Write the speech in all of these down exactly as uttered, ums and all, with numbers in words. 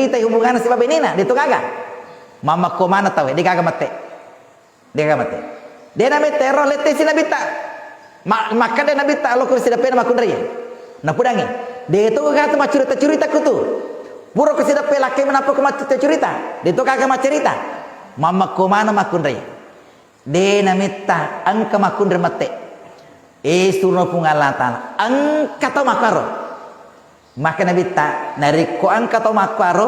Itai hubunganna sibawa benena, de to gaga. Mammekko maneng tauwe, de gaga mate. De gaga mate. De nametta ero lettesi Nabitta. Ma-, makkeda Nabitta, "Lokko sidappena makkunraie." Napudangi, "De to gaga tu maccurita-curita kutu. Pura ko sidappe lakke menapa ko maccurita-curita. De to gaga maccarita." Mammekko maneng makkunraie. De nametta engka makkunrai mate. Eh, surona Puang Allah Ta'ala, engka tau makkaro. Maka Nabitta, narekko engka tau makkaro,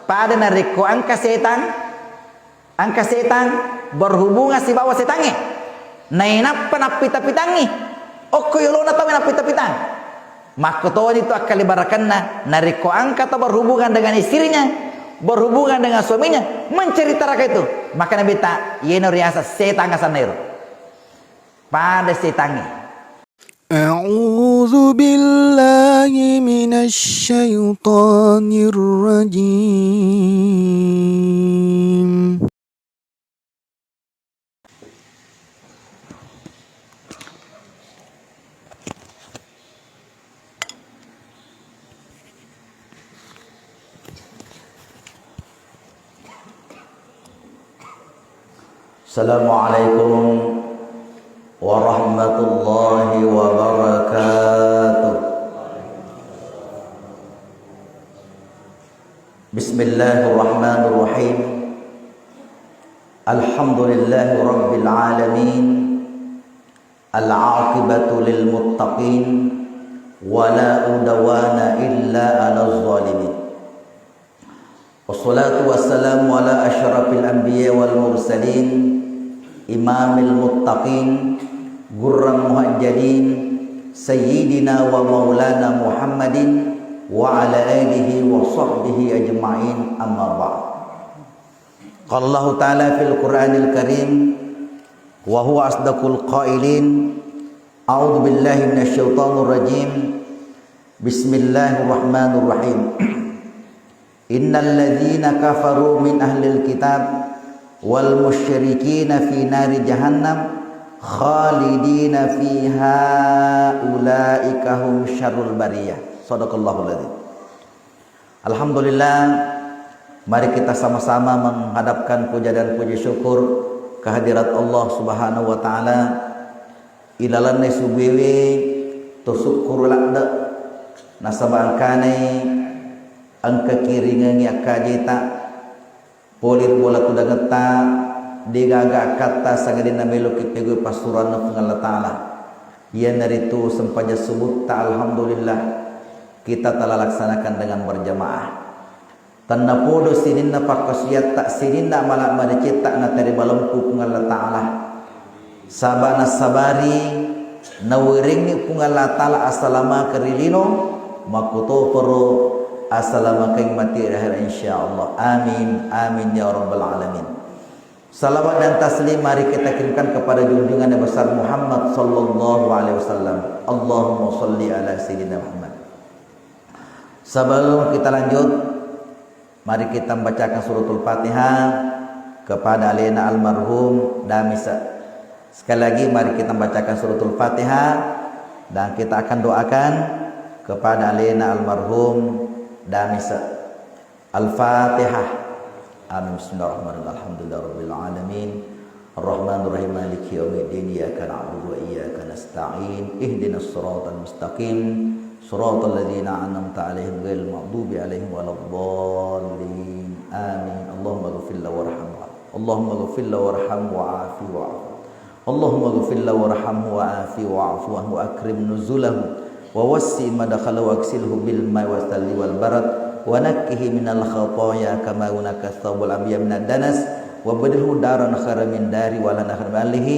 pada narekko engka setang, engka setang berhubungan sibawa setangnge, nainappa nappita-pitangngi, okko yolona tauwe nappita-pitang. Makkotoni tu akkalibarakenna, narekko engka tau berhubungan dengan istrinya, berhubungan dengan suaminya, menceritakan itu, maka Nabitta, yeno riaseng setang asanna ero. Pada setangnge. أعوذ بالله من الشيطان الرجيم. Assalamualaikum warahmatullahi wabarakatuh. Bismillahirrahmanirrahim. Alhamdulillahi rabbil alamin. Al-aqibatu lil muttaqin, wa la udwana illa 'alal zalimin. Wassalatu wassalamu ala asyrafil anbiya wal mursalin, imamil muttaqin, gurran muhajjalin, sayyidina wa maulana Muhammadin, wa ala alihi wa sahbihi ajma'in, amma ba'd. Qala Allahu ta'ala fil Qur'anil Karim, wa huwa asdaqul qailin, a'udzu billahi minasy syaithanir rajim. Bismillahirrahmanirrahim. Innal ladzina kafaru min ahlil kitab wal musyrikina fi nari jahannam khalidina fiha ulaika hum syarrul bariyah. Sadaqallahul adzim. Alhamdulillah, mari kita sama-sama menghadapkan puja dan puji syukur kehadirat Allah Subhanahu wa Ta'ala. Ilalenna subuewe to sukkuru ladde, nasaba engkanai engka kiringengi akkajeta. Pole ri bola tudangetta, de gaga akkatta sangadinna meloki pegau passuroanna Puang Allah Ta'ala. Iyanaritu sempajang subutta, alhamdulillah, kita telah laksanakan dengan berjamaah. Tennapodo sininna pakkasuwiatta, sininna amala madecetta natarima lempu Puang Allah Ta'ala. Saba nassabari nawerengngi Puang Allah Ta'ala asalamakeng ri lino, makkutoparo asalamakeng mati ri akhirat, insyaallah. Amin, amin ya rabbal alamin. Salawat dan taslim mari kita kirimkan kepada junjungan yang besar Muhammad sallallahu alaihi wasallam. Allahumma salli ala sayyidina Muhammad. Sebelum kita lanjut, mari kita membacakan suratul Fatihah kepada alena almarhum Damise. Sekali lagi, mari kita membacakan suratul Fatihah dan kita akan doakan kepada alena almarhum Damise. Al-Fatihah. Amin. Bismillahirrahmanirrahim. Alhamdulillahirabbil alamin. Arrahmanirrahim. Maliki yaumiddin. Iyyaka na'budu wa iyyaka nasta'in. Ihdinas siratal mustaqim. Siratal ladzina an'amta 'alaihim ghairil maghdubi 'alaihim waladdallin. Amin. Allahumma ghfir lahu warhamhu. Allahumma ghfir lahu warhamhu wa'afihi wa'fu. Allahumma ghfir lahu warhamhu wa'afihi wa'fu anhu wa akrim nuzulahu wa wassi madkhalahu wa aghsilhu bil ma'i was salji wal barad wa naqqihi minal khataya kama yunqqa thawbul abyad minad danas wa badilhu daran khairan min dari wa ahlan khairan min ahlihi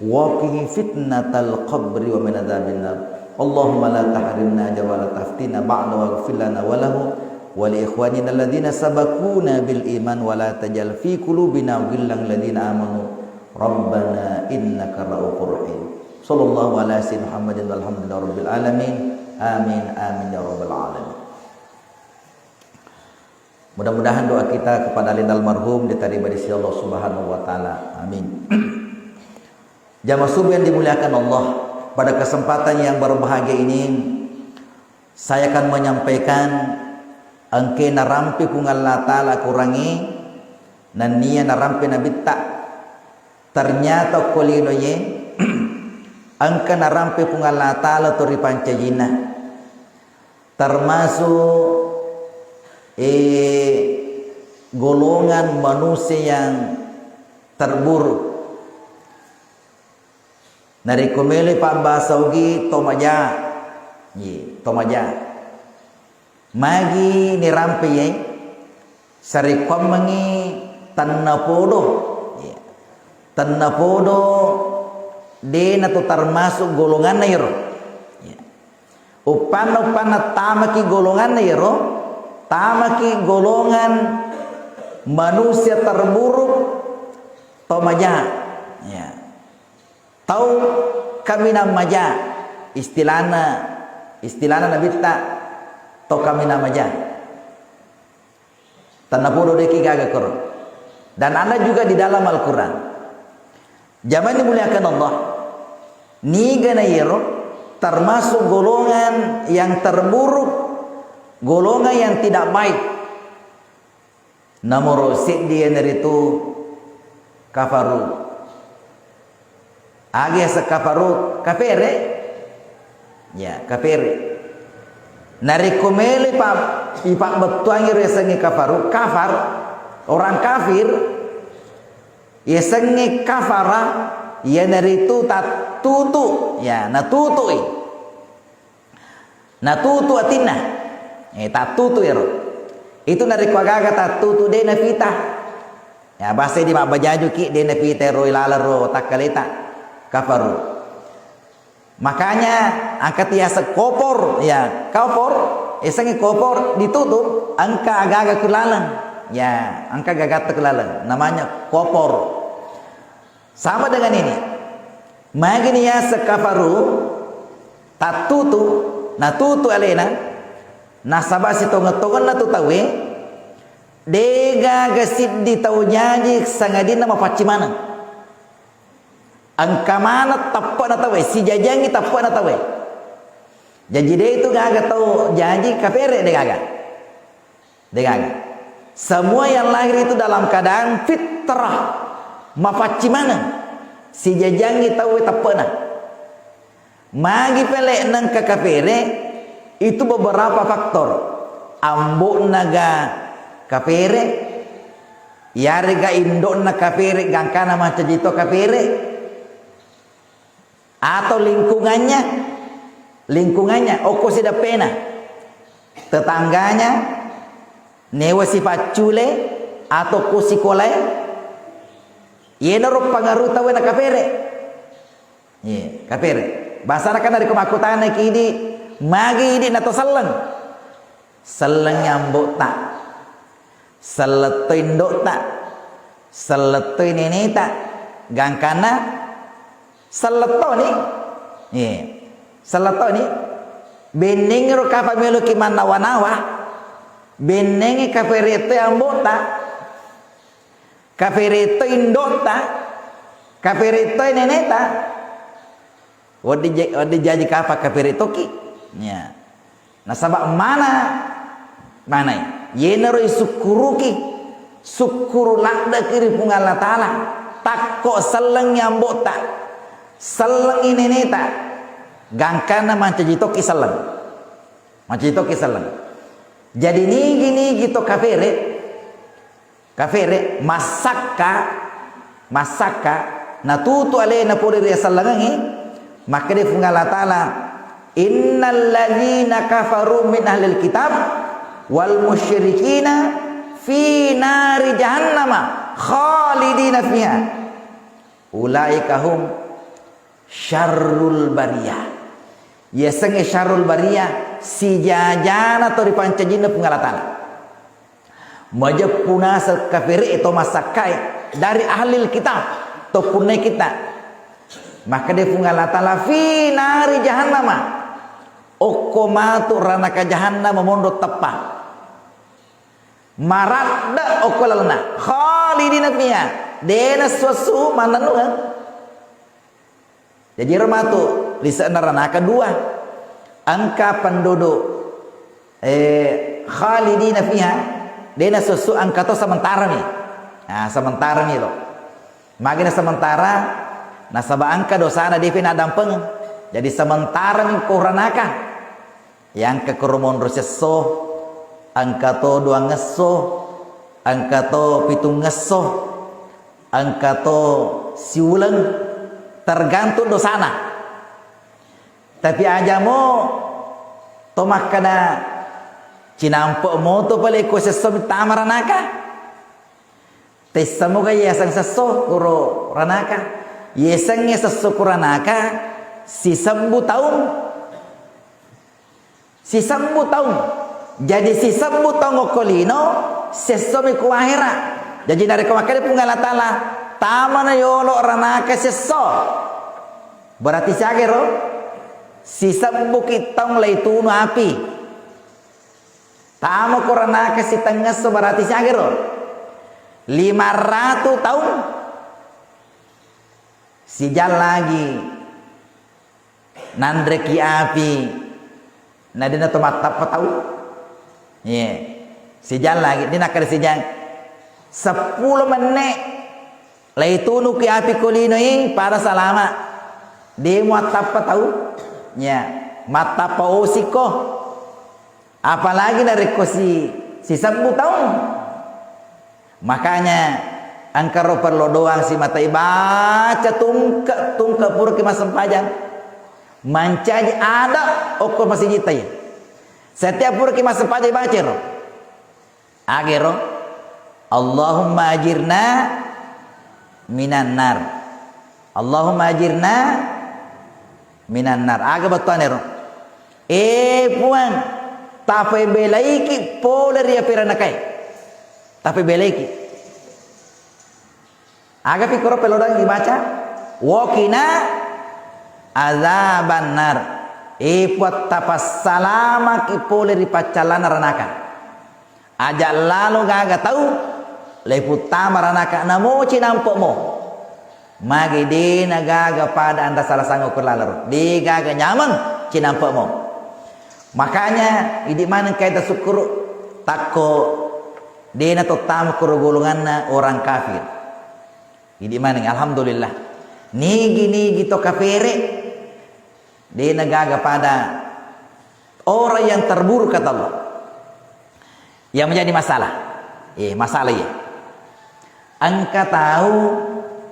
wa qihi fitnatal qabri wa min adzabin nar. Allahumma la tahrimna ajrahu wa la taftinna ba'dahu waghfir lana wa lahu wa li ikhwanina alladhina sabaquna bil iman wa la taj'al fi qulubina ghillan lil ladzina amanu Rabbana innaka ra'ufur rahim. Sallallahu ala sayyidina Muhammadin walhamdulillahirabbil alamin. Amin, amin ya rabbal alamin. Mudah-mudahan doa kita kepada almarhum diterima di sisi Allah Subhanahu wa taala. Amin. Jamaah subuh yang dimuliakan Allah, pada kesempatan yang berbahagia ini, saya akan menyampaikan Engke narampe Puang Allah Ta'ala Qurangnge, nennia narampe Nabitta. Ternyata okko linoe, engka narampe Puang Allah Ta'ala to ripancajinna. Termasuk, eh, golongan manusia yang terburuk. Narekko melo pabbasa Ogi, to maja. Ye, to maja. Magi nirampe ye, sarekkuammengi tennapodo. Ye. Tennapodo de nato termasuk golonganna yero. Ye. Uppanna, uppanna tamaki golonganna yero, tamaki golongan manusia terburuk, to maja. Ya. Tau kaminang maja, istilahna, istilahna Nabitta, to kaminang maja. Tennapodo deki gaga koro. Dan ada juga di dalam Al-Quran. Jamaah dimuliakan Allah, nigana yero termasuk golongan yang terburuk, golongan yang tidak baik. Nomoro seddi iyanaritu kafaru. Aga yaseng kafaru? Kafere. Ya, kafere. Narekko melo ipa-, ipabbettuangi ro yasengnge kafaru, kafar, orang kafir, yasengnge kafara, iyanaritu tattutu, ya, natutui. Natutu atinna. Eh, tattutu ero. Itu narekko agaga tattutu de nafita. Ya, bahasa di mabbajajuki de nafita ero ilaleng ro takkaleta. Kafaru. Makanya angka tiaseng kopor, ya, kopor, yasengnge kopor ditutup, engka agaga ku laleng. Ya, engka gagatta ku laleng. Namanya kopor. Sama dengan ini. Magini yaseng kafaru, tattutu, natutu alena, nasaba sitongeng-tongenna tu tauwe, degaga siddi tau jaji sangadinna mapacci maneng. Engka maneng teppe'na tauwe, sijajiangngi teppe'na tauwe. Jaji de itu gaga tau jaji kafere, degaga. Degaga. Semua yang lahir itu dalam keadaan fitrah, mapacci maneng. Sijajiangngi tauwe teppe'na. Magi pele nengka kafere, itu beberapa faktor. Ambo'na ga kafere, yarega indo'na kafere, gangkana mancaji to kafere, atau lingkungannya, lingkungannya, okko sideppena, tetangganya, newa sipaccule, atau ko sikolae, yenaro pangaruh tauwe na kafere. Iya, kafere. Bangsana kan narekko makkutanaki idi, magi idi nato selleng? Selleng ambo'ta. Selletto indo'ta, sellettoi neneta, gangkanna sellettoni. Iya. Sellettoni. Bennengngero kapa meloki mannawa-nawa, bennengngi kaperettoi ambo'ta, kaperettoi indo'ta, kaperettoi neneta. Wedding ja-, wedding jaji kapa kapere tokki. Ya. Nasaba mana, manai. Yenaro isukkuruki, sukkuru laddeki ri Puang Allah Ta'ala. Takko sellengngi ambo'ta, sellengngi neneta, gangkanna mancaji tokki selleng. Mancaji tokki selleng. Jadi nigi-nigi to kafere, kafere, massakka, massakka, natutu alena pole ri asellengengnge, makkeda Puang Allah Ta'ala, "Innal ladzina kafaru min ahlil kitab wal musyrikina fi nari jahannama khalidina fiha. Ulaika hum syarrul bariyah." Yasengnge syarrul bariyah, sijajana to ripancajinna Puang Allah Ta'ala. Majeppu naseng kafere e to massakkae dari ahlil kitab, to punnai kitta. Makkeda Puang Allah Ta'ala, "Fi nari jahannama." Okko matu ranaka jahannama monro teppa. Maradde okko lalenna. Khalidina fiha. Dena suessu mannennungeng. Jaji ero matu lise'na ranaka dua. Engka penduduk, eh, Khalidina fiha, de' nasussu, engka to sementarami. Nah, sementarami lo. Magana sementara, nasaba engka dosana de'pi naddampeng. Jadi sementarami ko ranaka. Iya engka koro monro siesso, engka to duangngesso, engka to pitungngesso, engka to siuleng, tergantung dosana. Tapi aja mo to makkeda, cinampe' moto pale ko siesso mittama ranaka. Tessa moga yaseng sesso kuro ranaka. Yasengnge sesso kuro ranaka sisebbu taung. Sisebbu taung. Jadi sisebbu taung okko lino, sessomi ku ahera. Jadi narekko makkeda Puang Allah Taala, tamana yolo ranaka sesso. Berarti siaga ro? Sisebbuki taung laitunu api. Tama ko ranaka sitengngesso, berarti siaga ro? Lima ratu taung. Sijang lagi nanreki api, na dena to mattappa tau. Iya. Sijang lagi, dena kada sijang. Seppulo menne' laitunuki api ko lino e, pada salama. De' muattappa tau. Iya. Mattappa osiko. Apalagi narekko si, sisebbu taung. Makanya engka ro perlu doang simata ibaca tungke, tungke puraki massempajang. Mancaji ada okko masijita iya. Setiap puraki massempajang ibaca ro. Agero, Allahumma ajirna minan nar. Allahumma ajirna minan nar. Aga bettuanna ero? Eh, Puang, tapebelaiki pole ri api ranakae. Tapebelaiki. Aga pikkoro pelodang dibaca? Waqina azaban nar. Eh, Puang, tapassalamaki pole ri paccallanna ranaka. Aja lalo gaga tau, leputtama ranaka namo cinampe'mo. Magi dena gaga pada anrasa-rasang okko lalaro. De gaga nyameng cinampe'mo. Makanya, idi maneng kaita sukkuru, takko dena tottama kuro golonganna orang kafir. Idi maneng, alhamdulillah. Nigi-nigi to kafere, dena gaga pada orang yang terburuk, kata Allah. Yang menjadi masalah. Eh, masalah iya. Engka tau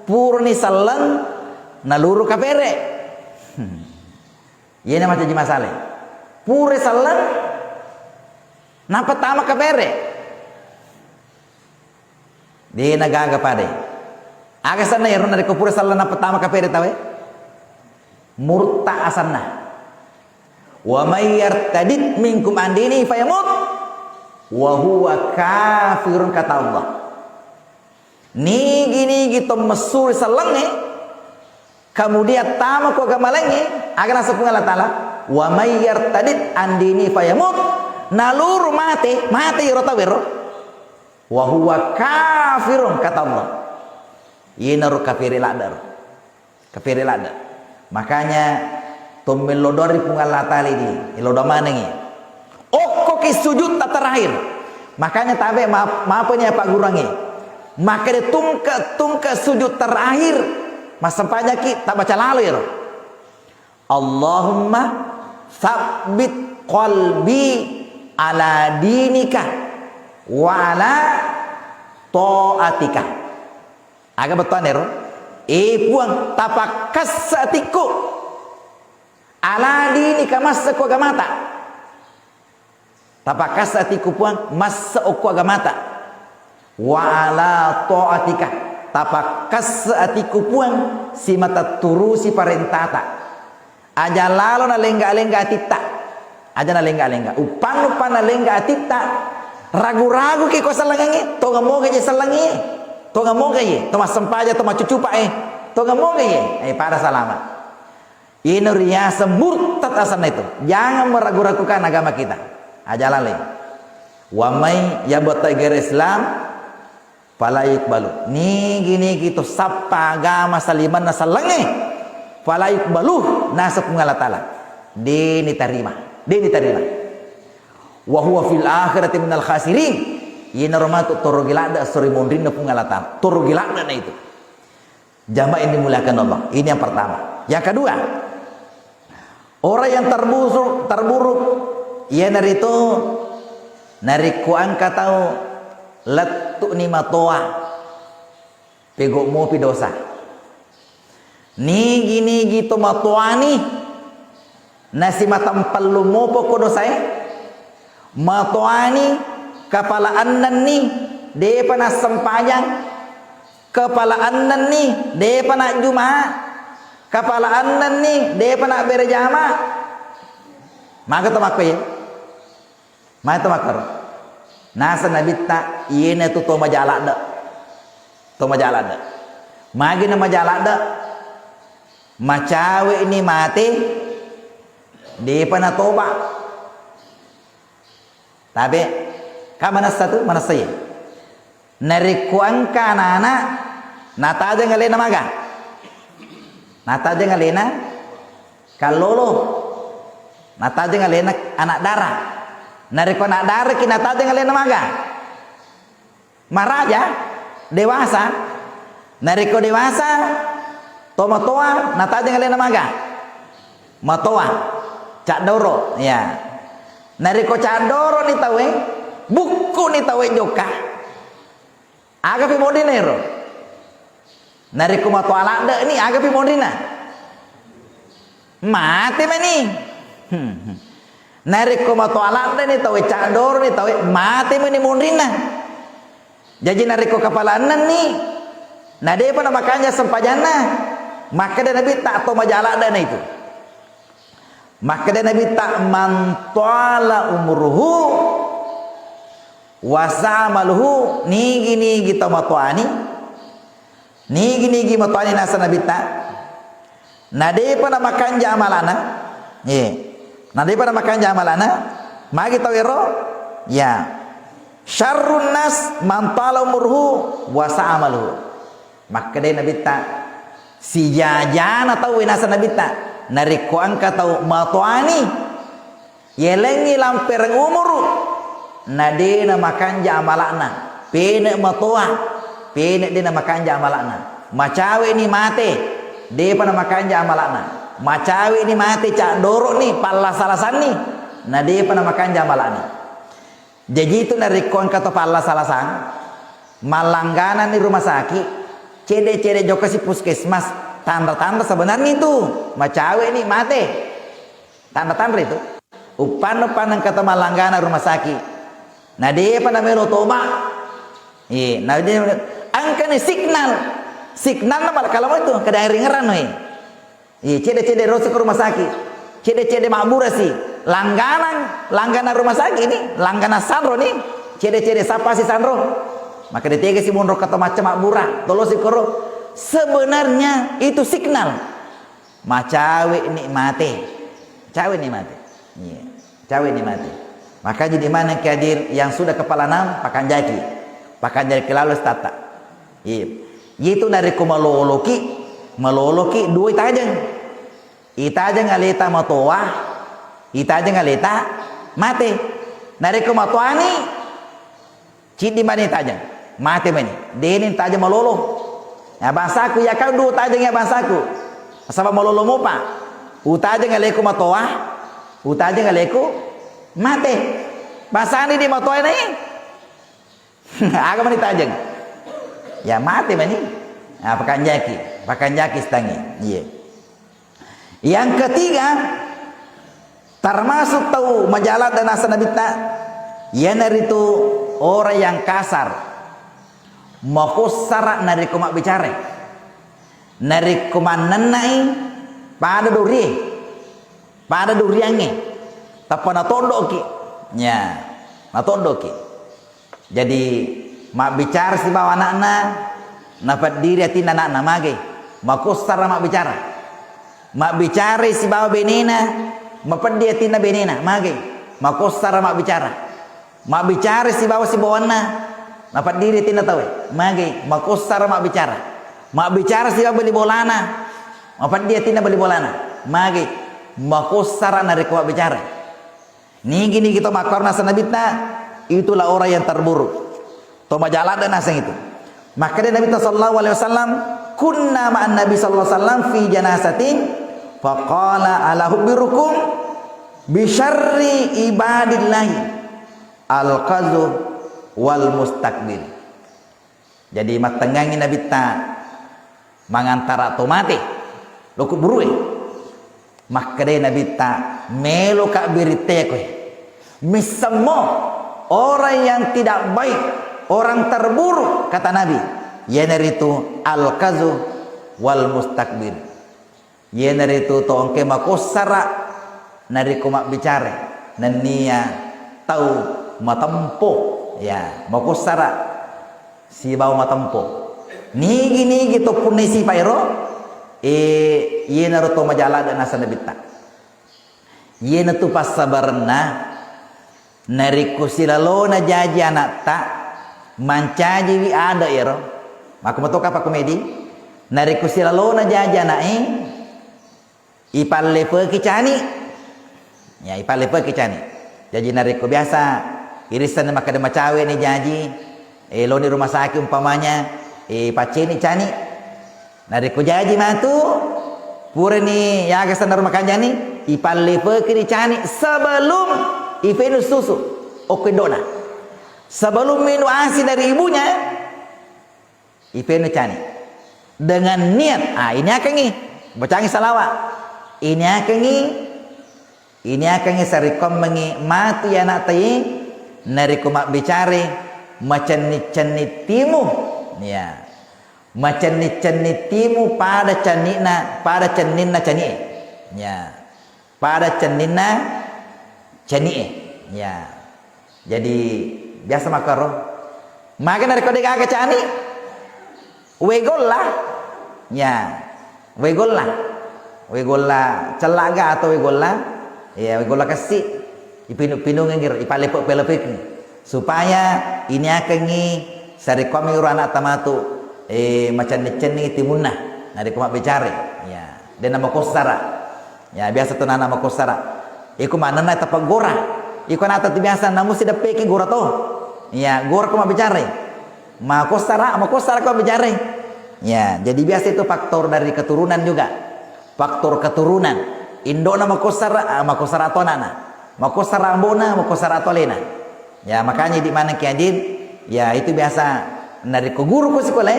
purani selleng naluru kafere. Hmm. Iyena macaji masalah. Pura selleng nappa tama kafere. Dena gaga padai. Aga asenna ero narekko pura selleng nappa tama kafere tauwe? Murta asenna. Wa may yartadid minkum an dini fayamut wa huwa kafirun, kata Allah. Nigi-nigi to messuri sellengnge, kemudian tama ko agama laingnge, aga naseng Puang Allah Taala, wa may yartadid an dini fayamut, naluru mate, mate iro tauwe ro. Wa huwa kafirun, kata Allah. Iyenaro kafiri ladde ro. Kafiri ladde. Makanya to mello doa ri Puang Allah Taala idi, elo doa manengi. Okkoki sujud ta terakhir. Makanya tabe ma-, mapeni apa gurangi. Makkeda tungke-tungke sujud terakhir. Massempajaki tabaca lalo ero. Allahumma tsabbit qalbi ala dinika wa ala taatika. Aga bettuanna ero? Eh, Puang, tapakkassa atikku ala dinika, massa ko agamata. Tapakkassa atikku, Puang, massa okko agamata. Wa ala taatika, tapakkassa atikku, Puang, simata turusi parentata. Aja lalo nalengga-lengga atitta. Aja nalengga-lengga. Uppannu pa nalengga atitta, ragu-raguki ko sellengengnge, tonga moga je sellengnge. Tonga moga ye, to massempajang, to maccucupa e. Tonga moga ye, eh, pada salama. Ino riaseng murtad asenna itu. Jangan meragu-ragukan agama kita. Aja laleng. Wa may yabtaghi ghairal Islam fala yuqbalu. Nigi-nigi to sappa agama salimanna sellengnge, fala yuqbalu, naseng Puang Allah Taala. Deni tarima. Deni tarima. Wa huwa fil akhirati minal khasirin. Iyanaro matu to rugi ladde' esso ri monrinna Puang Allah Ta'ala. To rugi ladde' na itu. Jamaah yang dimuliakan Allah. Ini yang pertama. Yang kedua, orang yang terburuk, terburuk, iyanaritu narekko engka tau lettu'ni matoa, pegau' mopi dosa. Nigi-nigi to matoani, nasimatempellung mopo ko dosae, matoani, kepala ennenni, de'pa nassempajang, kepala ennenni, de'pa najjuma, kepala ennenni, de'pa nabbere jama. Maga to makkoye? Matu makkaro. Naseng Nabitta, iyanatu to maja' ladde'. To maja' ladde'. Magi na maja' ladde'? Macawe'ni mate, de'pa natoba. Tabe, ka manessa tu, manessa iye. Narekko engka anana', natajeng alena maga? Natajeng alena kallolo. Natajeng alena ana' dara. Narekko ana' daraki natajeng alena maga? Maraja, dewasa. Narekko dewasa, tomatoa, natajeng alena maga? Matoa. Caddoro, ya. Narekko caddoroni tauwe, bukkuni tauwe jokka. Agapi monrina ero? Narekko matoa ladde'ni, agapi monrina? Mate mani. Hmm. Narekko matoa ladde'ni tauwe, caddoroni tauwe, mate mani monrinna. Jaji narekko kepala ennenni, na de'pa namakanja sempajanna, makkeda Nabitta, to maja' ladde'na itu. Makkeda Nabitta, "Man tala umruhu wa sa'amaluhu," nigi-nigi tau matoani, nigi-nigi matoani, naseng Nabitta, na de'pa namakanja amalana, ye, na de'pa namakanja amalana, magi tau ero? Ya. "Syarrun nas man tala umruhu wa sa'amaluhu." Makkedai Nabitta, sijajana tauwe, naseng Nabitta, narekko engka tau matoani, yalengngi lampereng umuru, na de' namakanja amala'na, pene' matoa, pene' de' namakanja amala'na, macawe'ni mate, de'pa namakanja amala'na, macawe'ni mate, caddoro'ni, pallasa-lasanni, na de'pa namakanja amala'na. Jaji itu narekko engka to pallasa-lasang, mallanggananni rumah sakit, cede-cede jokkasi puskesmas, tanra-tanra sebenarnya itu, macawe'ni mate. Tanra-tanra itu. Uppanna-, uppanna engka to mallanggana rumah sakit. Na de'pa namelo toba. Eh, na de-, engkani signal. Signalna malakkalamo itu, engka daeringeran we. Iya, cede-cede rosi ke rumah sakit. Cede-cede mabburasi. Langganang, langganang rumah sakit ni, langganang sanro ni. Cede-cede sapasi sanro. Maka detegasi monro kata macam mabbura, tolosi koro. Sebenarnya itu signal. Macawe ni mate. Cawe ni mate. Iya. Cawe ni mate. Makanya di mana hadir yang sudah kepala enam, pakanjaki. Pakanjaki lalu setata. Iya. Itu narekko maloloki, maloloki dua itajeng. Itajeng aleta matoa, itajeng aleta mate. Narekko matoani, ciddi mani itajeng, mate mani. Deni itajeng malolo. Ya, bangsaku, ya kau dua tajeng ya bangsaku. Nasaba malolo mopa. Utajeng aleku matoa, utajeng aleku mate. Bangsani di matoa ini. Aga mani tajeng? Ya mate mani. Nah, pakanjaki, pakanjaki setangi. Iya. Yang ketiga, termasuk tau maja' ladde' naseng Nabitta, iyanaritu orang yang kasar, makossara narekko mabbicara. Narekko mannennai, pada dorie. Pada duriangnge, tappa natoddoki. Ya, natoddoki. Jadi, mabbicara sibawa ana'na, napeddiri atinna ana'na, mage. Makossara mabbicara. Mabbicara sibawa benena, mapeddi atinna benena, mage. Makossara mabbicara. Mabbicara sibawa sibawanna, napeddiri atinna tauwe, mage, makossara mabbicara. Mabbicara sibawa bali bolana, mapeddi atinna bali bolana, mage, makossara narekko mabbicara. Nigi-nigi to makkuaro naseng Nabitta, itulah orang yang terburuk. To maja' ladde' naseng itu. Makkeda Nabitta sallallahu alaihi wasallam, "Kunna ma'an Nabi sallallahu alaihi wasallam fi janasatin, faqala, ala ukhbirukum bi syarri ibadillahi, al-qazu wal mustakbir." Jadi mattengngangi Nabitta mangantara to mate lo kuburue. Makkedai Nabitta, "Meloka birittea koe. Missemmo orang yang tidak baik, orang terburuk," kata Nabi, iyanaritu al-qazu wal mustakbir. Iyanaritu to engkae makossara narekko mabbicara, nennia tau matempo, ya, makossara sibawa matempo. Nigi-nigi to punnai sifa ero, eh, iyanaro to maja' ladde' naseng Nabitta. Iyanatu passabarenna, narekko silalona jaji ana'ta, mancajiwi ade' ero. Makko matoka pakkomedi, narekko silalona jaji ana'e, ipallepeki cani'. Ya, ipallepeki cani'. Jaji narekko biasa irissenni makkeda macawe'ni jaji, eh, loni rumah sakit umpamanya, eh, pacceni cani'. Narekko jaji matu, purani yaga senna rumah kanjani, ipallepekini cani' sebelum ifenu susu okko indo'na. Sebelum minum ASI dari ibunya, ifenu cani'. Dengan niat, ah, iniakengngi, bacangngi salawa'. Iniakengngi Iniakengngi sarekkuammengngi matu ana'ta iye, narekko mabbicarai, macenni-cenni timu. Ya. Macenni-cenni timu pada cenninna, pada cenninna cani'e. Ya. Pada cenninna cani'e. Ya. Jadi, biasa makkaro. Maka narekko de'gaga cani', wae golla. Ya, wae golla. Wae golla cellaga atau wae golla, ya, wae golla kessi. Ipinu-pinungeng iro, ipalepe-pelepekeng. Supaya iniakengngi sarekkuammengngi ro ana'ta matu, eh, macenni-cenni timunna. Narekko mabbicara. Ya, de'na makossara. Ya, biasa tu nana makossara. Iko manenna tapaggora. Iko ana'ta tu biasa namu sideppeki gora to. Ya, gora ko mabbicarai. Makossara, makossara ko mabbicarai. Ya, jadi biasa itu faktor dari keturunan juga. Faktor keturunan. Indo'na makossara, ah, makossara to ana'na. Makossara ambo'na, makossara to alena. Ya, makanya di mana Ki Ajin, ya itu biasa narekko guru ko sikola,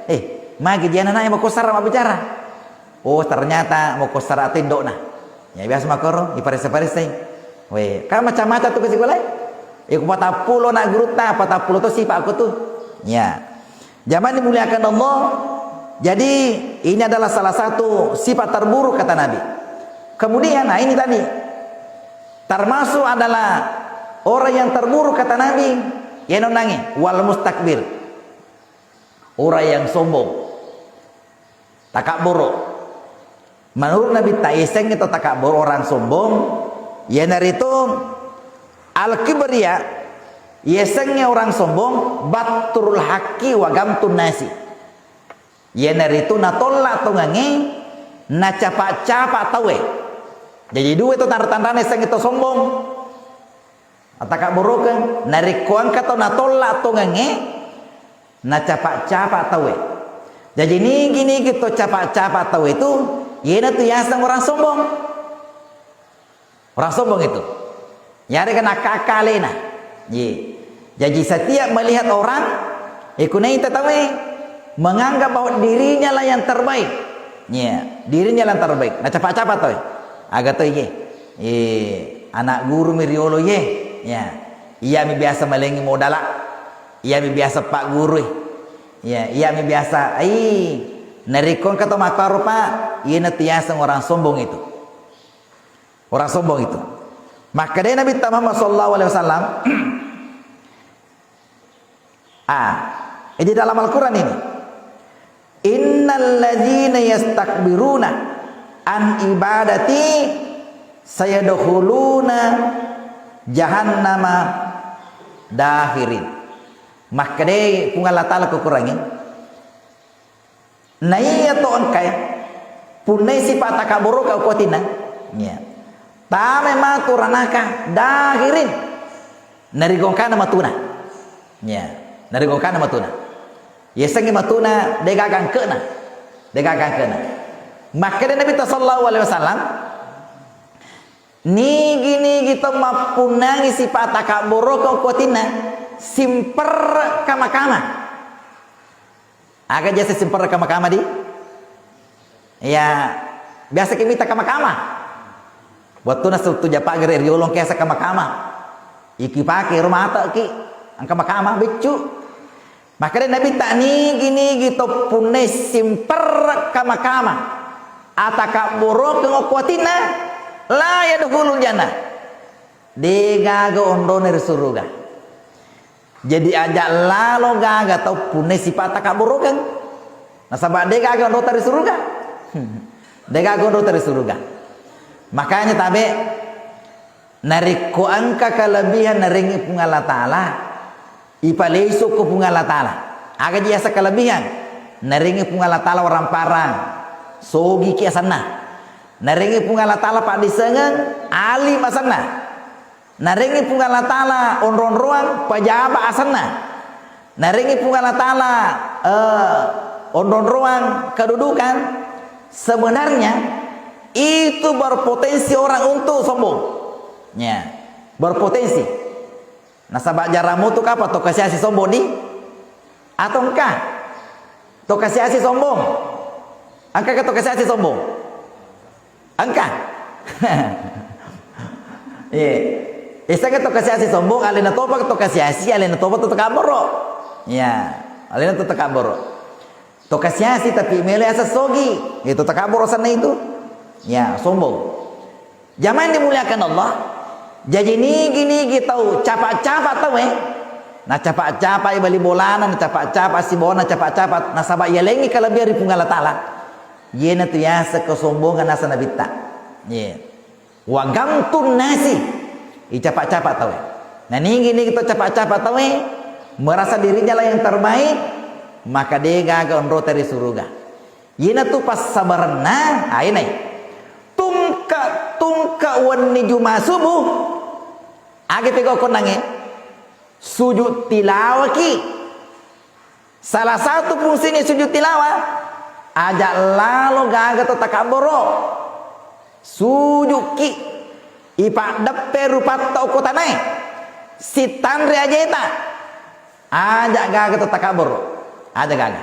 eh, magi dia ana'e makossara mabbicara. Oh, ternyata makossara to indo'na. Ya, biasa makkoro, iparessa-paressai. Weh, kan macam-macam tu ko sikola. Iko patappulo na gurutta, patappulo to sipa' ko tu. Ya. Jamaah dimuliakan Allah. Jadi, ini adalah salah satu sifat terburuk kata Nabi. Kemudian, nah ini tadi. Termasuk adalah orang yang terburuk kata Nabi, ya nonangi, wal mustakbir. Orang yang sombong. Takabboro. Menurut Nabitta, iyasengnge to takabboro, orang sombong, iyanaritu al-kibriya, iyasengnge orang sombong, batrul haqqi wa ghamtun nasi. Iyanaritu natolla' tongengnge, nacapa'-capa' tauwe. Jadi dua to tanra-tanrana iyasengnge to sombong. Atakabborokeng, narekko engka tau natolla' tongengnge, nacapa'-capa' tauwe. Jaji nigi-nigi to capa'-capa' tauwe tu, iyanatu yaseng orang sombong. Orang sombong itu. Yarega nakka-akkalena. Ye. Jaji setiap melihat orang, eh, kunaita tauwe menganggap bahwa dirinya lah yang terbaik. Ya, dirinya lah yang terbaik. Nacapa'-capa' tauwe. Aga to iye. Eh, anak guru mi riolo iye. Ya. Iyami biasa malengi modala. Iyami biasa paggurui. Ya, iyami biasa, ai, narekko engka to makkaro, Pak, iyanatu yaseng orang sombong itu. Orang sombong itu. Makkedai Nabitta Muhammad sallallahu alaihi wasallam, ah, eh, di dalam Al-Quran ini, "Innal ladzina yastakbiruna an ibadati sayadkhuluna jahannama dakhirin." Makkedai Puang Allah Ta'ala ko Quran ini, naiya to engkae, punnai sipa' takabboroka ko atinna. Ya. Tama matu ranaka, dahirin. Narigongkana matuna. Ya, narigongkana matuna. Yasengnge matuna, degaga angke'na. Degaga angke'na. Makkeda Nabitta sallallahu alaihi wasallam, nigi-nigi to mappunnangi sipa' takabborokeng okko atinna, simperre' kama-kama. Aga jasa simperre' kama-kama di? Ya, biasa ki mita kama-kama. Wettunna suttu japa gere riolo engka yaseng kama-kama. Iki pake ro mata ki, engka kama-kama beccu. Makkeda Nabitta, nigi-nigi to punnai simperre' kama-kama, atakabborokeng okko atinna, la yadkhulul jannah. Degaga onrona ri suruga. Jadi aja' lalo gaga tau punnai sipa' takabborokeng. Nasaba' degaga onrota ri suruga. Degaga onrota ri suruga. Makanya tabe, narekko engka kelebihan narengngi Puang Allah Ta'ala, ipalesu ko Puang Allah Ta'ala. Aga ji yaseng kelebihan? Narengngi Puang Allah Ta'ala waramparang, sogi ki asenna. Narengngi Puang Allah Ta'ala paddisengeng, alim asenna. Narengngi Puang Allah Ta'ala onro-onroang, pejaba asenna. Narengngi Puang Allah Ta'ala, eh, onro-onroang kedudukan, sebenarnya itu berpotensi orang untuk sombong. Ya, berpotensi. Nasaba' jarang mutu kapang to kasi-asi sombong di? Atau engka? To kasi-asi sombong? Engka ke to kasi-asi sombong? Engka. Iya. Yasengnge to kasi-asi sombong, alena topa to kasi-asi, alena topa to takabboro. Iya, alena to takabboro. To kasi-asi tapi melo yaseng sogi, itu takabboro asenna itu. Ya, sombong. Jamaah yang dimuliakan Allah, jaji nigi-nigi tau capa'-capa' tau, eh. Na capa'-capa' bali bolana, na capa'-capa' sibawana, capa'-capa', nasaba' yalengngi kalebihan ri Puang Allah Ta'ala. Iyanatu yaseng kesombongan naseng Nabitta. Iya. Wa ghamtun nasi. Icapa'-capa' tau, eh. Na nigi-nigi tau capa'-capa' tau, eh, merasa dirinya lah yang terbaik, maka degaga onrota ri suruga. Iyanatu passabarenna, aenai. Tungke-tungke wenni Juma subuh, aga pegau konnangnge? Sujud tilawaki. Salah satu fungsinya sujud tilawa, aja' lalo gaga to takabboro. Sujukki, ipaddeppe rupatta okko tanae, sittanre ajeta, aja' gaga to takabboro, aja' gaga.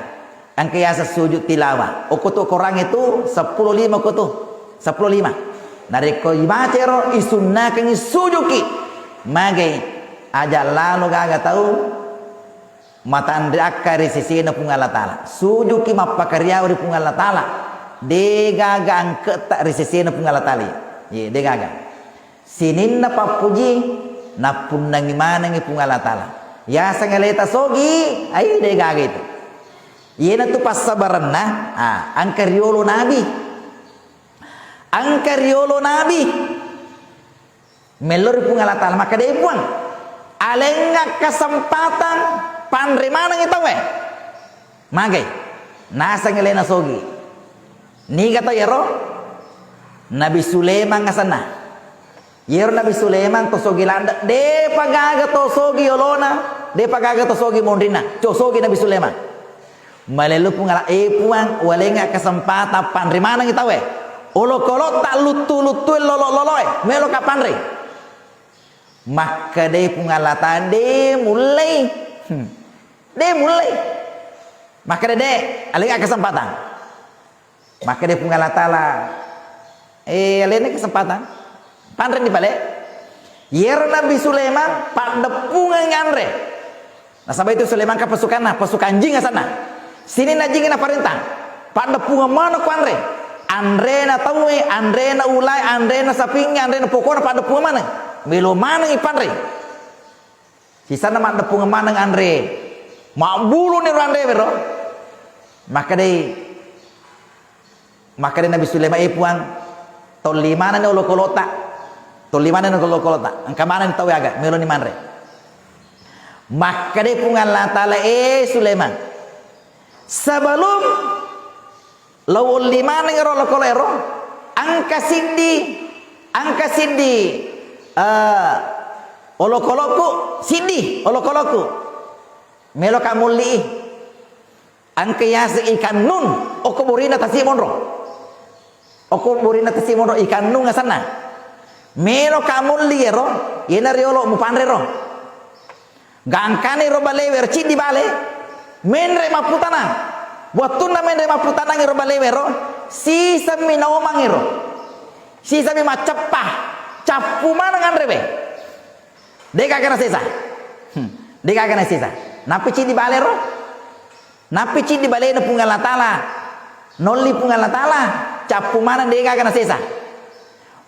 Engka yaseng sujud tilawa, okko tu Korangnge tu seppulo lima okko tu, seppulo lima. Narekko ibaca ero, isunnakengngi sujukki, magai, aja' lalo gaga tau matanre akka ri sesena Puang Allah Ta'ala. Sujuki mappakariawa ri Puang Allah Ta'ala. Degaga angke'ta ri sesena Puang Allah Ta'ala. Ye, degaga. Sininna pappuji nappunnangi manengi Puang Allah Ta'ala. Yaseng aleta sogi, ai degaga itu. Iyanatu passabarenna, ah, engka riolo nabi. Engka riolo nabi. Mello ri Puang Allah Ta'ala, makkeda, "E Puang, alengnga kesempatan panre manengngi tauwe." Magai? Nasengngi alena sogi. Niga tau yero? Nabi Sulaiman asenna. Yero Nabi Sulaiman to sogi ladde, depa gaga to sogi yolona, depa gaga to sogi monrinna. Co sogi Nabi Sulaiman. Malellu Puang Allah, "E Puang, walengnga kesempatan panre manengngi tauwe. Olokolotta luttu-luttue lolo-loloe, meloka panre." Makkedai Puang Allah Ta'ala, "De mullei. Hmm. De mullei." Makkeda, "De, alengnga kesempatan." Makkeda Puang Allah Ta'ala, "Eh, alena kesempatan. Panreni pale." Yero Nabi Sulaiman paddeppungeng anre. Nasaba itu Sulaiman kan pasukanna, pasukan jing asenna. Sininna jing naparentang. Paddeppungeng maneng ko anre. Anrena tauwe, anrena ulae, anrena sapingnge, anrena pokona paddeppungeng maneng. Melo maneng ipanre. Sisanna maddeppungeng maneng anre. Mabbuluni ro anre wero. Makkedai, makkedai Nabi Sulaiman, "E Puang, tolli manenni olokolotta. Tolli manenni olokolotta. Engka manenni tauwe aga, meloni manre." Makkedai Puang Allah Ta'ala, "E Sulaiman, sebelum lao olli maneng ero olokolo ero, engka siddi Engka siddi, eh, olokoloku, siddi olokoloku. Meloka mulli i. Engka yaseng ikan nun, okko burina tasi monro. Okko burina tasi monro ikan nun asenna. Meloka mulli ero, yena riolo mupanre ro. Gangkani ro balewe ro, ciddi bale, menre mapputanang. Wettunna menre mapputanang ro balewe ro, sisemmi naomang ro. Sisemmi macceppa, cappu maneng anrewe. Degaga nasesa. Hmm. Degaga nasesa. Nappi ciddi bale ro. Nappi ciddi balena Puang Allah Ta'ala. Nolli Puang Allah Ta'ala, cappu maneng degaga nasesa.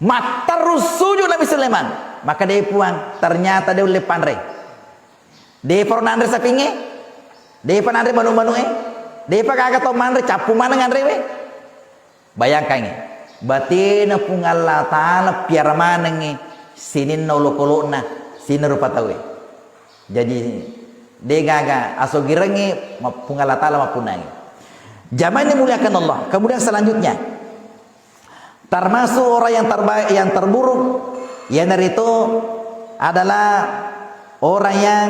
Matterru sujud Nabi Sulaiman. Maka de Puang, ternyata de ulle panre. Depa ro nanre sapingnge. Depa nanre manu-manu'e. Depa gaga to manre, cappu maneng anrewe. Bayangkangngi, batena Puang Allah Ta'ala piara manengngi sininna olokolo'na, sininna rupa tauwe. Jaji, degaga asogirengngi ma-, Puang Allah Ta'ala mappunnangi. Jamaah yang dimuliakan Allah. Kemudian selanjutnya, termasuk orang yang terbaik, yang terburuk, iyanaritu adalah orang yang,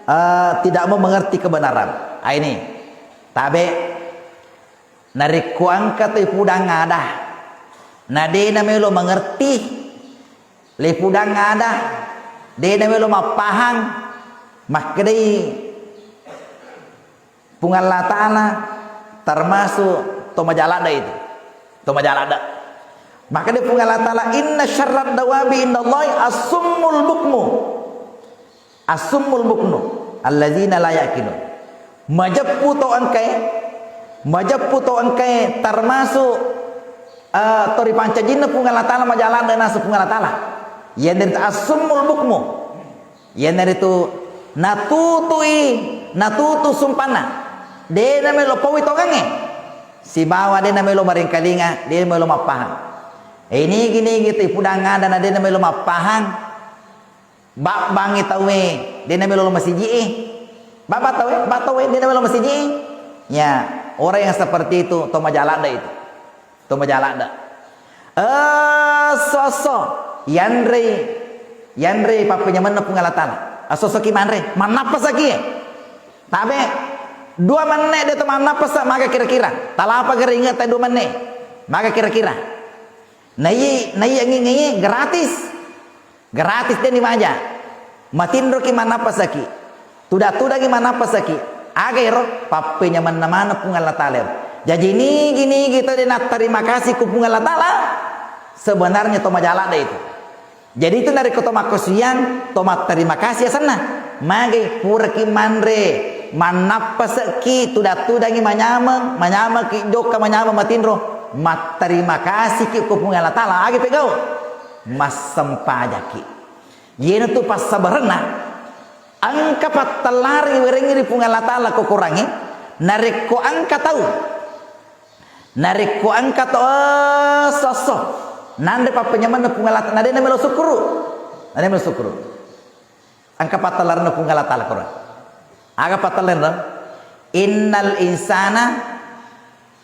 eh, tidak mau mengerti kebenaran. Ah, ini, tabe. Narekko engka toi pudang ada, na de namelo mangerti, le pudang ada, de namelo mappahang, makkedai Puang Allah Ta'ala, termasuk to maja ladde itu. To maja ladde. Makkedai Puang Allah Ta'ala, "Inna syarrad dawabi indallahi as-summul bukmu." As-summul buknu, alladzina la yaqilun. Majeppu to engkae, majeppu to engkae termasuk, eh, to ripancajinna Puang Allah Ta'ala, maja ladde naseng Puang Allah Ta'ala. Iyanaritu as-summul bukmu. Iyanaritu natutui, natutu sumpanna. De namelo paui tongengnge. Sibawa de namelo maringkalinga, de namelo mappahang. Eh, nigi-nigi tu pudang ada na de namelo mappahang. Babbangngi tauwe, de namelo masiji'e. Babba tauwe, ba tauwe, de namelo masiji'e. Ya, orang yang seperti itu, to maja ladde itu. To maja ladde. Esso-esso, yanrei, yanrei pappenyamenna Puang Allah Ta'ala. Esso-esso ki manre, mannappasa ki. Tabe, dua menne de to mannappasa, maga kira-kira. Talapa geringe te dua menne. Maga kira-kira. Nai-, naiyangi-ngai gratis. Gratis de ni maja. Matinroki mannappasaki. Tuda-tudangi mannappasaki. Aga ero? Pappenyamenna maneng Puang Allah Ta'ala ero. Jaji nigi-nigi to de natterima kasih ku Puang Allah Ta'ala, sebenarnya to maja ladde itu. Jadi itu narekko to makkasuwiyang, to matterima kasih asenna. Magai puraki manre, mannappasekki, tuda-tudangi manyameng, manyamengki jokka, manyameng matinro, matterima kasihki ko Puang Allah Ta'ala, agi pegau? Massempajakki. Iyanatu passabarenna, engka pattellareng iwerengngi ri Puang Allah Ta'ala ko Korangnge, narekko engka tau, narekko engka to, eh, esso-esso, nanre pappenyamenna Puang Allah Ta'ala, nadena melo sukkuru, nadena melo sukkuru. Engka pattellarenna Puang Allah Ta'ala Korangnge. Aga pattellarenna? Innal insana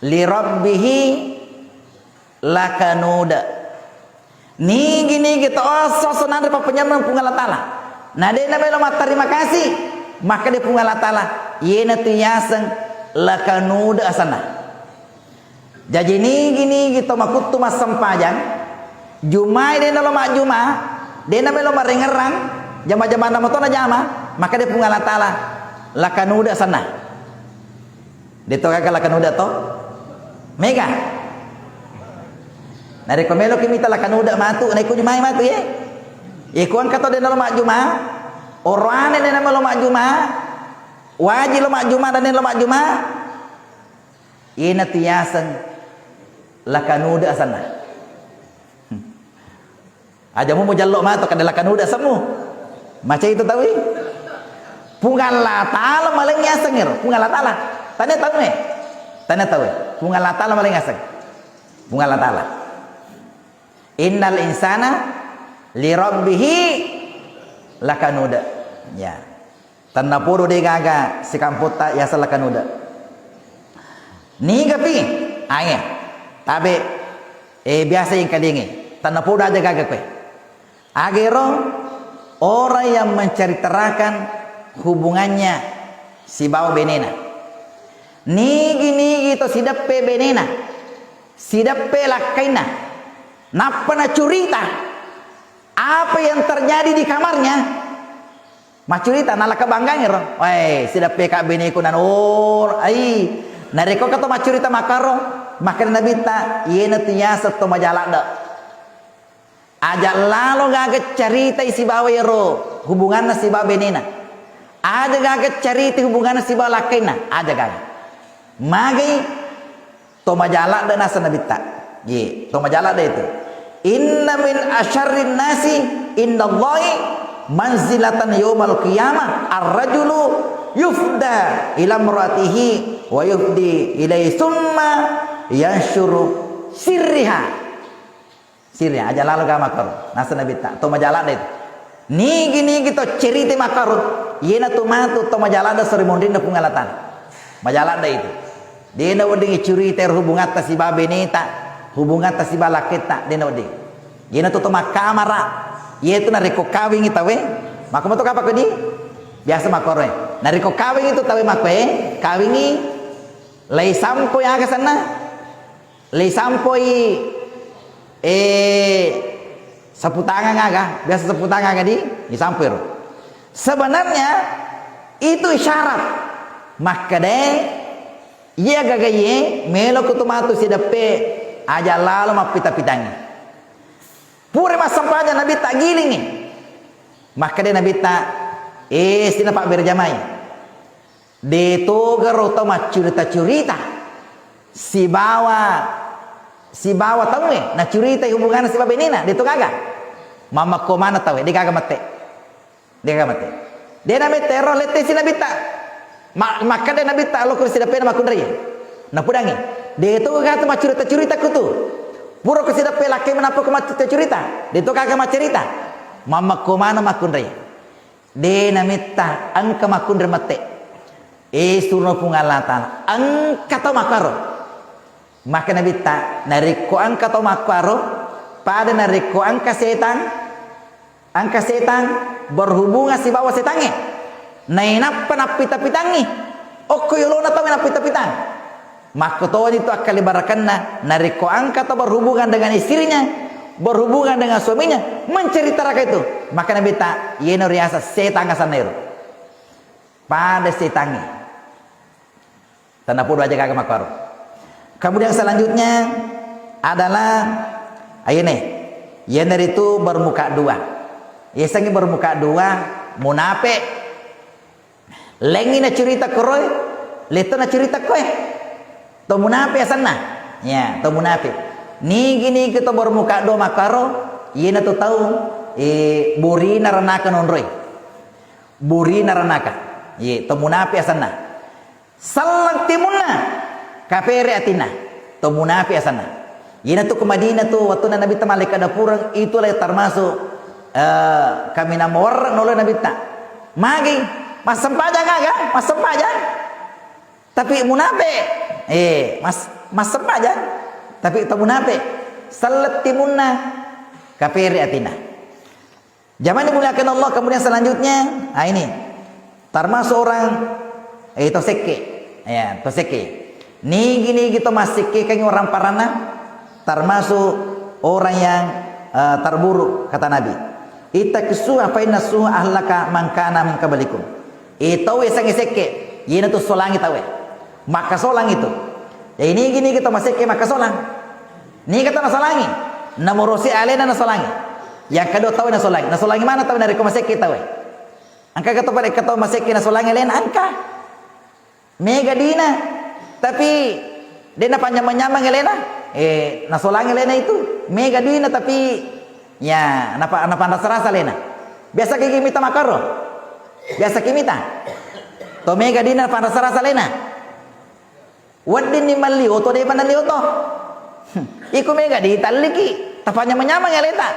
li rabbihi lakanud. Nigi-nigi to esso-esso nanre pappenyamenna Puang Allah Ta'ala, na de namelo matterima kasih, makkeda Puang Allah Ta'ala, iyanatu yaseng lakanud asenna. Jaji nigi-nigi to makuttu massempajang, Jumae de nalo majjuma, de namelo marengerang, jama-jamanna mato najama, makkeda Puang Allah Ta'ala, lakanud asenna. De to gaga lakanud to? Mega. Narekko meloki mita lakanud matu, naiko Jumae matu ye. Iko engka to de nalo majjuma, oroane de namelo majjuma, waji lo majjuma, dan lo majjuma. Iyanatu yaseng lakanud asenna. Aja mu mujallo matu kada lakanud asemmu. Macai itu taui. Puang Allah Ta'ala maleng yaseng ero. Puang Allah Ta'ala. Tania tau me. Tania tau. Puang Allah Ta'ala maleng yaseng. Puang Allah Ta'ala. Innal insana li rabbihi lakanud. Ya. Tennapodo de gaga sikampotta yaseng lakanud. Nigapi? Ae. Tabe, eh, biasa engkalingi. Tennapodo aja gaga koe. Agero orang yang menceritakan hubungannya sibawa benena. Nigi-nigi to sideppe benena, sideppe lakkainna, nappa nacurita apa yang terjadi di kamarnya. Maccurita, nalaka banggang ero. Wae, sideppe ka beneku nan, oh, ai. Narekko ka to maccurita makkaro, makkeda Nabitta, iyanatu yaseng to maja ladde. Aja lalo gaga caritai sibawa ero hubunganna sibawa benena. Aja gaga caritai hubunganna sibawa lakkainna, aja gaga. Magai to maja ladde naseng Nabitta. Ye, to maja ladde itu. Inna min asyarrin nasi indallahi manzilatan yaumal qiyamah ar-rajulu yufda ila imraatihi wa yufdi ilaihi summa yansyuru sirriha. Sirri, aja lalo ga makkaro. Naseng Nabitta, to maja ladde itu. Nigi-nigi to cerita makkaro, iyanatu matu to maja ladde sori monrinna Puang Allah Taala. Maja ladde itu. Dena wedding curita ero hubungatta siba beneta, hubungatta siba lakketta, dena wedding. Iyanatu to makkamara, iyetu narekko kawingi tauwe, makko meto kapang kodi, biasa makkoro e. Narekko kawingi tu tauwe makko e, kawingi, lei sampoi aga senna? Lei sampoi, eh, sapu tangan aga, biasa sapu tangan aga di, disampoi ro. Sebenarnya itu isyarat. Makkedae, iya gaga iye, melo kutu matu sideppe, aja lalo mappita-pitangi. Pura massempajang Nabitta gilingi. Makkeda Nabitta, eh, sina pabbere jamai. De togaro tau maccurita-curita sibawa, sibawa tauwe, nacuritai hubunganna sibawa benena, de to gaga. Mammekko maneng tauwe, de gaga mette. De gaga mette. De namette ero, lettesi Nabitta. Ma-, makkeda Nabitta, lokko ri sideppena makkunrai. Napudangi, de to gaga tu maccurita-curita kutu. Pura ko sideppe lakke menappa ko maccurita-curita. De to gaga maccarita. Mammekko maneng makkunrai. De namitta engka makkunrai mette. Eh, surona Puang Allah Taala, engka tau makkaro. Maka Nabitta, narekko engka tau makkaro, pada narekko engka setang, engka setang berhubungan sibawa setangnge, nainappa nappita-pitangngi, okko yolona tau nappita-pitang. Makkotoni tu akkalibarakenna, narekko engka tau berhubungan dengan istrinya, berhubungan dengan suaminya, menceritakan itu, maka Nabitta, iyena riaseng setang asenna ero. Pada setangnge. Tennapodo aja gaga makkaro. Kemudian selanjutnya adalah, ayene, iyanaritu bermuka dua. Yasengnge bermuka dua, munape. Lengngi nacurita koroe, letto nacurita koe. To munape asenna. Ya, to munape. Nigi-nigi to bermuka dua makkaro, iyena to tau, eh, burina ranaka nonroi. Burina ranaka. Ye, to munape asenna. Selleng timunna, kapere atinna, to munafi asenna. Iyanatu ko Madinah tu, wettunna Nabitta mallekka dapureng, itulah termasuk, eh, kaminang mawerre noloi Nabitta. Magi, massempajang aga? Massempajang. Tapi munafi, eh, mas-, massempajang. Tapi to munafi, selleng timunna, kapere atinna. Jamaah dimuliakan Allah, kemudian selanjutnya, nah ini, termasuk orang, eh, to sekke. Ya, to sekke. Nigi-nigi to massekkekangi orang paranna, termasuk orang yang, eh, terburuk, kata Nabi. Ittaqis su'a fa innas su'a ahlaka man kana min qablikum. Eh, tau yasengnge sekke, iyanatu solangi tauwe. Makkasolang itu. Jadi nigi-nigi to masekke makkasolang. Niga tau nasolangi? Nomoro si alena nasolangi. Yang kedua tau nasolangi. Nasolangi mana tau narekko masekke tauwe? Engka ga to pada tau masekke nasolangi alena? Engka. Mega dina. Tapi de napanyameng-nyameng alena. Eh, nasolangi alena itu. Mega dina tapi ya napa-, napanrasa-rasa alena. Biasa ki mita makkaro. Biasa ki mita. To mega dina napanrasa-rasa alena. Weddinni malli oto, depa nalli oto. Iko mega dita alliki, tapanyameng-nyameng aleta.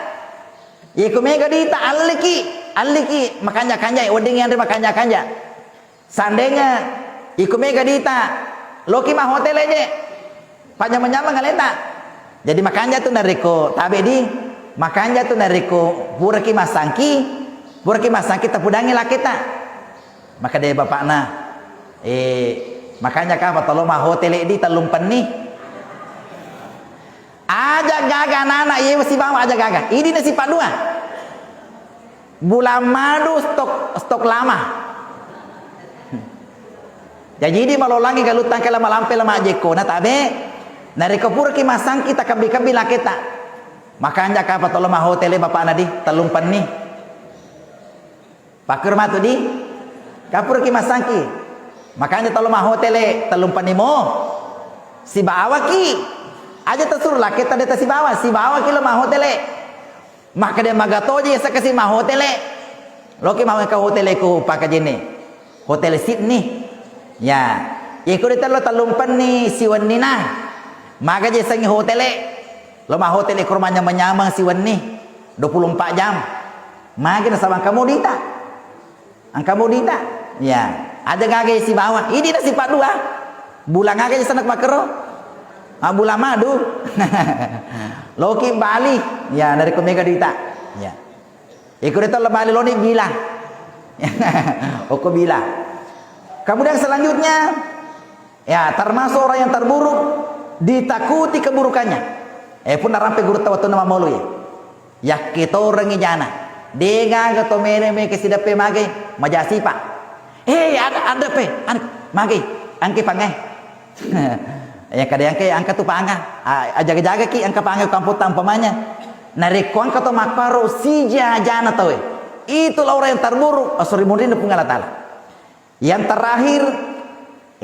Iko mega dita alliki, alliki makanja-kanja, wedding yanre makanja-kanja. Seandainya iko mega dita, loki ma hotel aja, panyameng-nyameng aleta. Jadi makanja tu narekko tabe di, Makanja tu narekko puraki massangki, puraki massangki tapudangi laketa. Maka de bapakna, eh, makanja kapa tolo mahotele di tellumpenni. Aja gaga anak-anak, iye sibawa aja gaga. Idi na sipa dua. Bulan madu stok, stok lama. Jaji idi malolangi galutta engka lama lampe lama jekkona tabe. Narekko puraki massangki takebbi-kebbi laketa. Makanja kapa tolo mahotele bapakna di tellumpenni. Pakkuro matu di? Kapuraki massangki. Makanja tolo mahotele tellumpenni mo. Sibawaki. Aja tasuru laketa de tasibawa, sibawaki lo mahotele. Makkeda magatoje saka si mahotele. Loki mau ke hotele ku pakajene. Hotel Sydney. Ya. Iko de tello tellumpenni siwennina. Maga je sengi hotele. Lo mahotele ko manyameng-nyameng siwenni. Dua puluh empat jam. Magi nasaba engka modita. Engka modita. Ya, aja gaga sibawa. Idi na sipa dua. Bulan aga sana makkero? Ah, bulan madu. Loki Bali. Ya, narekko mega duita. Ya. Iko de tolo Bali loni bila. Oko bila. Kemudian selanjutnya, ya, termasuk orang yang terburuk, ditakuti keburukannya. Eh, pun narampe guru tawatuna mamolu ya. Yakketorengngi jana. De gaga to mene meke sideppe mage majasipa. Eh, ada, ada pe, ada, mage, angke pangai. Ya kada angke angka tu panga. Ah, jaga-jaga ki angka panga kampung tampamanya. Narekko angka to makkaro sija jana tawe. Itulah orang yang terburuk. Oh, sorry, munrinna Puang Allah Ta'ala. Yang terakhir,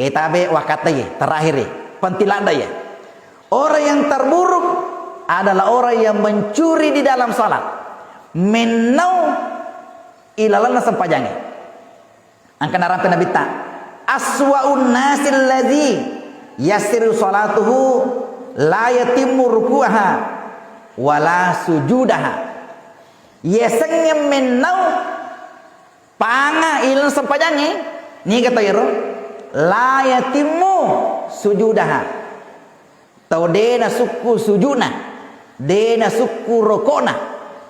eh, tabe wakata ye, terakhir ye, penting ladda ye. Orang yang terburuk adalah orang yang mencuri di dalam salat. Mennau ilalanna sempajange. Angka narampe Nabitta, "Aswa'un nasi alladzi yasiru salatuhu la yatimmu ruku'aha wala sujudaha." Yasengnge mennau panga ileng sempajangnge, niga tau ero? La yatimmu sujudaha. Tau de nasukku sujudna, de nasukku rokokna.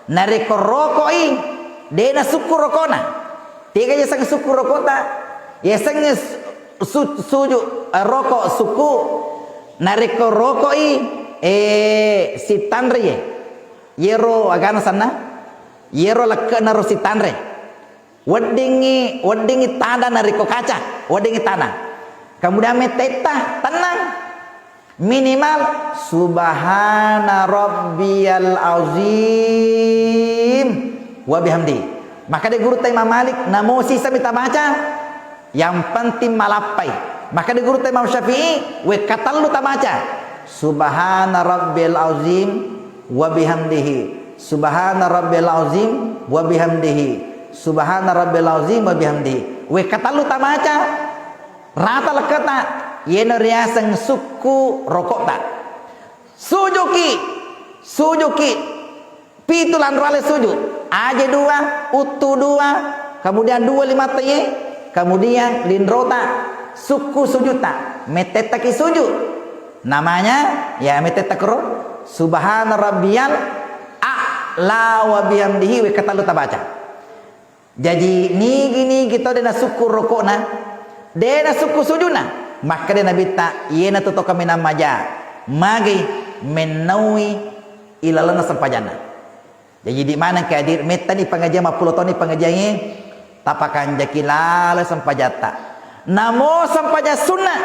Narekko rokoi, de nasukku rokona. Tega yaseng sukku rokota? Yasengnge su-, su-, suju, eh, roko sukku. Narekko rokoi, eh, sitanre ye. Yero agana sanna? Yero lekke'na ro sitanre. Weddingngi, weddingngi tada narekko kaca, weddingngi tada. Kemudian mettetta, tenang. Minimal, "Subhana rabbiyal azim wa bihamdi." Maka de gurutta Imam Malik, namo sisami tabaca, yang penting malappai. Maka de gurutta Imam Syafi'i, wekka tellu tabaca, "Subhana rabbiyal azim wa bihamdihi. Subhana rabbiyal azim wa bihamdihi. Subhana rabbiyal azim wa bihamdihi." Wekka tellu tabaca, rata lekketa, yeno riaseng sukku rokokta. Sujuki, sujuki, pitu lanro ale sujud. Aje dua, uttu dua, kemudian dua limatta ye, kemudian linrota, sukku sujutta, mettettaki sujud. Namanya, ya, mettetta kero, "Subhana rabbiyal a'la wa bihamdihi," wekka tellu tabaca. Jaji, nigi-nigi to de nasukku rokokna, de nasukku sujudna, makkeda Nabitta, iyena tu to kaminang maja, magi mennaui ilalenna sempajanna. Jaji, di maneng ke hadir, mettani pengajian, mappulo toni pengajiangnge, tapakanjaki lalo sempajatta. Namo sempajang sunna,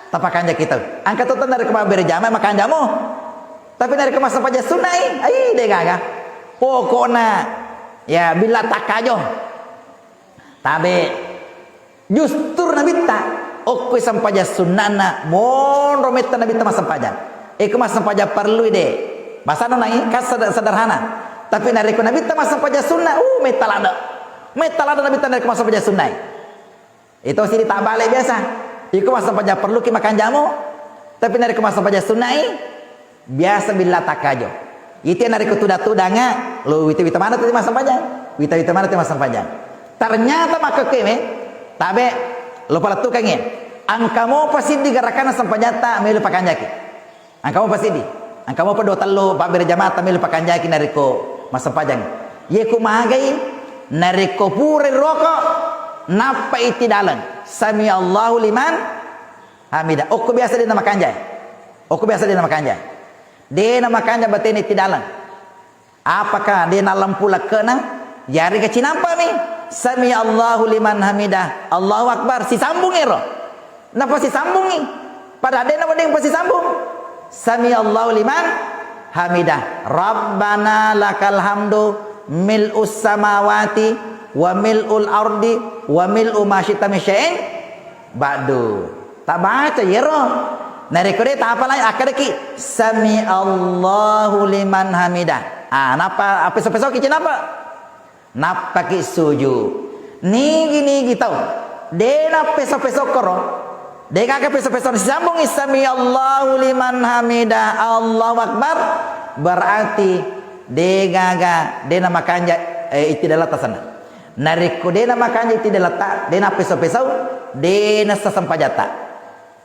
tapakanjaki tau. Angka to narekko mabbere jama, makanjamo. Tapi narekko massempajang sunna, eh, ai, de gaga. Pokokna, ya, billa takkajo. Tabe, justru Nabitta, okkoi sempajang sunnana, monro metta Nabitta massempajang. Eko massempajang parlui de. Basana nai, kan seder-, sederhana. Tapi narekko Nabitta massempajang sunna, uh, metta lada. Metta lada Nabitta narekko massempajang sunnai. Itu sidi tabale biasa. Iko massempajang parluki makanjamo. Tapi narekko massempajang sunnai, biasa billa takkajo. Ite narekko tuda-tudanga, lo wita-wita mana tu massempajang? Wita-wita mana tu massempajang? Ternyata makkekkeme, tabe, lo palettukangngi. Angka mopa siddi gerakanna sempajatta melo pakanjaki. Angka mopa siddi. Engka mopa dua tellu pabbere jamaah tamelo pakanjaki narekko massempajang. Ye ku magai narekko pura roko nappa itidaleng. Sami Allahu liman hamida. Okko biasa de' na makanja. Okko biasa de' na makanja. De' na makanja batena itidaleng. Apakah de' na lempu lekkena? Yarega cinampami. Sami Allahu liman hamidah. Allahu Akbar. Sisambung ero. Napasisambungi. Padahal de' na wedding pasisambung. Sami Allahu liman hamidah. Rabbana lakal hamdu mil'us samawati wa mil'ul ardi wa mil'u ma syi'ta min syai'in ba'du. Tabaca yero. Narekko de' tapalai akkadaki, "Sami Allahu liman hamidah." Ah, nappa apeso-pesoki cinapa? Nappaki suju. Nigi-nigi tau de' nappeso-peso koro, de' gaga peso-peso, sisambungi, "Sami Allahu liman hamidah, Allahu Akbar." Berarti de' gaga, de' na makanja, eh, itidaleng tasanna. Narekko de' na makanja itidaleng ta, de' nappeso-peso, de' nassa sempajatta.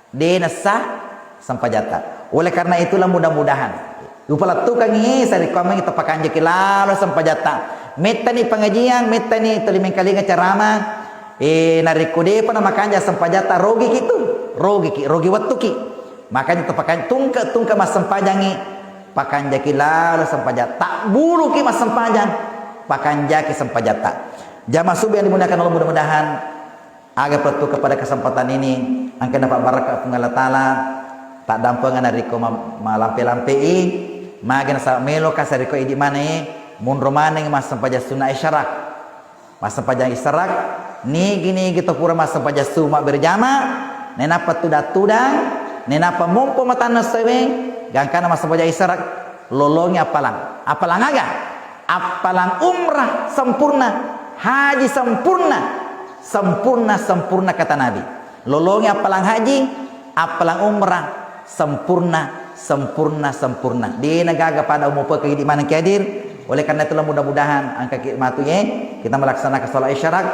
De' nassa sempajatta. Oleh karena itulah, mudah-mudahan upalettukangngi sarekkuammengngi tapakanjaki lalo sempajatta. Mettani pengajian, mettani tuli mengkalinga ceramah. Eh, narekko de'pa na makanja sempajatta, rogiki tu. Rogiki, rogi wettuki. Makanya tapakan-, tungke-tungke massempajangngi, pakanjaki lalo sempajatta. Tabbuluki massempajang, pakanjaki sempajatta. Jamaah subuh yang dimuliakan Allah, mudah-mudahan aga palettukeng pada kesempatan ini, engka napabbarakka Puang Allah Taala, taddampengenna narekko ma-, malampe-lampe'i, magi nasaba meloka sarekko idi maneng, munro maneng massempajang sunna isyarak. Massempajang isyarak, nigi-nigi to pura massempajang subuh berjamaah, nainappa tudang-tudang, nainappa mompo matanna seweng, gangkana massempajang isyarak, lolongi appalang. Appalang aga? Appalang umrah sempurna, haji sempurna, sempurna, sempurna kata Nabi. Lolongi appalang haji, appalang umrah, sempurna, sempurna, sempurna. De'na gaga pada umupekeng idi maneng ki hadir. Oleh karena itulah, mudah-mudahan engkaki matu ye, kita melaksanakan sholat isyarak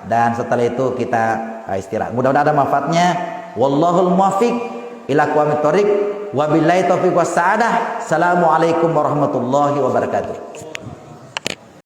dan setelah itu kita, ah, istirahat. Mudah-mudahan ada manfaatnya. Wallahul muwaffiq ila aqwamit thoriq. Wabillahi taufiq wassa'adah. Assalamualaikum warahmatullahi wabarakatuh.